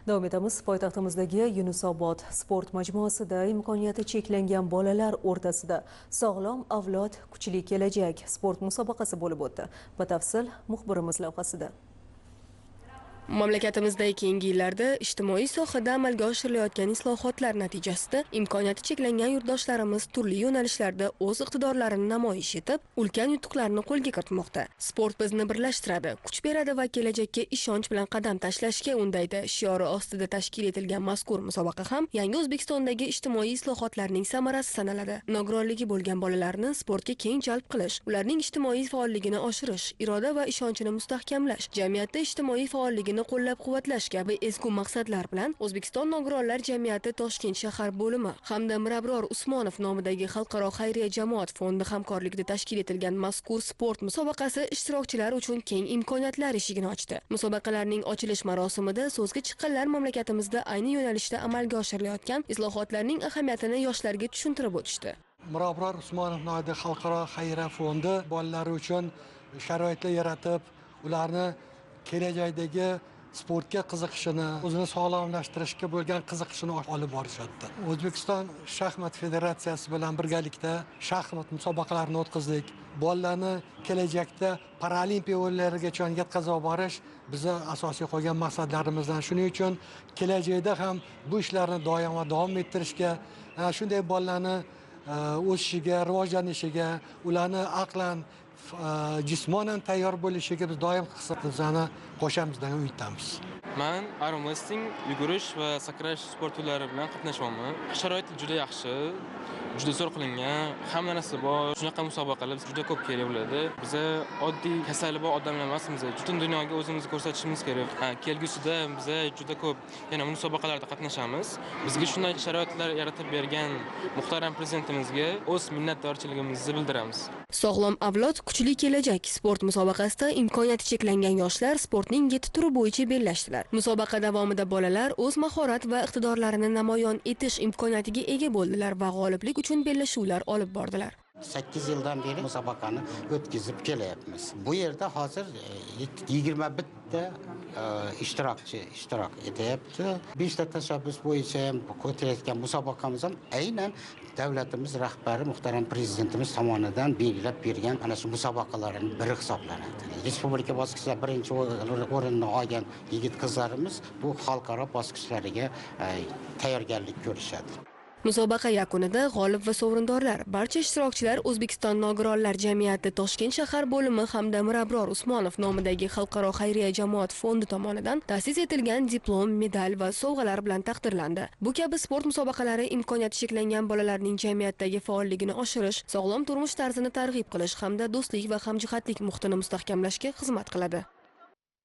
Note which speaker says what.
Speaker 1: Davom etamiz. Poytaxtimizdagi Yunusobod sport majmuasida imkoniyati cheklangan bolalar o'rtasida "Sog'lom avlod, kuchli kelajak" sport musobaqasi bo'lib o'tdi. Batafsil muxbirimiz lavhasida.
Speaker 2: Mamlakatimizda keyingi yillarda ijtimoiy sohada amalga oshirilayotgan islohotlar natijasida imkoniyati cheklangan yurtdoshlarimiz turli yo'nalishlarda o'z iqtidorlarini namoyish etib, ulkan yutuqlarni qo'lga kiritmoqda. "Sport bizni birlashtiradi, kuch beradi va kelajakka ishonch bilan qadam tashlashga undaydi" shiori ostida tashkil etilgan mazkur musobaqa ham yangi O'zbekistondagi ijtimoiy islohotlarning samarasi sanaladi. Nogironligi bo'lgan bolalarni sportga keng jalb qilish, ularning ijtimoiy faolligini oshirish, iroda va ishonchini mustahkamlash, jamiyatda ijtimoiy faolligini qo'llab-quvvatlash kabi ezgu maqsadlar bilan O'zbekiston nogironlar jamiyati Toshkent shahar bo'limi hamda Mirabror Usmonov nomidagi xalqaro xayriya jamoat fondi hamkorligida tashkil etilgan mazkur sport musobaqasi ishtirokchilari uchun keng imkoniyatlar eshigini ochdi. Musobaqalarning ochilish marosimida so'zga chiqqanlar mamlakatimizda ayni yo'nalishda amalga oshirilayotgan islohotlarning ahamiyatini yoshlarga tushuntirib o'tishdi.
Speaker 3: Mirabror Usmonov nomidagi xalqaro xayriya fondi bolalari uchun sharoitlar yaratib, ularni kelajakdagi sportga qiziqishini, o'zini sog'lomlashtirishga bo'lgan qiziqishini olib borishadi. O'zbekiston shaxmat federatsiyasi bilan birgalikda shaxmat musobaqalarini o'tkazdik. Bolalarni kelajakda paralimpiya o'yinlarigacha yetkazib borish bizni asosiy qo'ygan maqsadlarimizdan. Shuning uchun kelajakda ham bu ishlarni doimo davom ettirishga, shunday bolalarni o'sishiga, rivojlanishiga, ularni aqlan, jismonan tayyor bo'lishiga biz doim hissamizni qo'shamiz degan umiddamiz.
Speaker 4: Men arm wrestling, yugurish va sakrash sport turlari bilan qatnashyapman. Sharoit juda yaxshi, juda zo'r qilingan, hamma narsa bor. Shunaqa musobaqalar bizga juda ko'p kerak bo'ladi. Biz oddiy kasali bor odamlar emasmiz. Butun dunyoga o'zimizni ko'rsatishimiz kerak. Kelgusida biz juda ko'p yana musobaqalarda qatnashamiz. Bizga shunday sharoitlar yaratib bergan muhtaram prezidentimizga o'z minnatdorchiligimizni bildiramiz.
Speaker 2: "Sog'lom avlod, kuchli kelajak" sport musobaqasida imkoniyati cheklangan yoshlar sportning 7 turi bo'yicha bellashdilar. Musobaqa davomida bolalar o'z mahorat va iqtidorlarini namoyon etish imkoniyatiga ega bo'ldilar va g'oliblik uchun bellashuvlar olib bordilar.
Speaker 5: 8 yildan beri musobaqani o'tkazib kelyapmiz. Bu yerda hozir 21 ta ishtirokchi ishtirok etyapti. 5 ta tashabbus bo'yicha ham o'tayotgan musobaqamiz ham aynan davlatimiz rahbari muhtaram prezidentimiz tomonidan belgilab bergan ana shu musobaqalarning biri hisoblanadi. Respublika bosqichida birinchi o'rinni olgan yigit qizlarimiz bu xalqaro bosqichlariga tayyorgarlik ko'rishadi.
Speaker 2: Musobaqa yakunida g'olib va sovrindorlar, barcha ishtirokchilar O'zbekiston nogironlar jamiyati Toshkent shahar bo'limi hamda Mirabror Usmonov nomidagi xalqaro xayriya jamoat fondi tomonidan ta'sis etilgan diplom, medal va sovg'alar bilan taqdirlandi. Bu kabi sport musobaqalari imkoniyati cheklangan bolalarning jamiyatdagi faolligini oshirish, sog'lom turmush tarzini targ'ib qilish hamda do'stlik va hamjihatlik muhitini mustahkamlashga xizmat qiladi.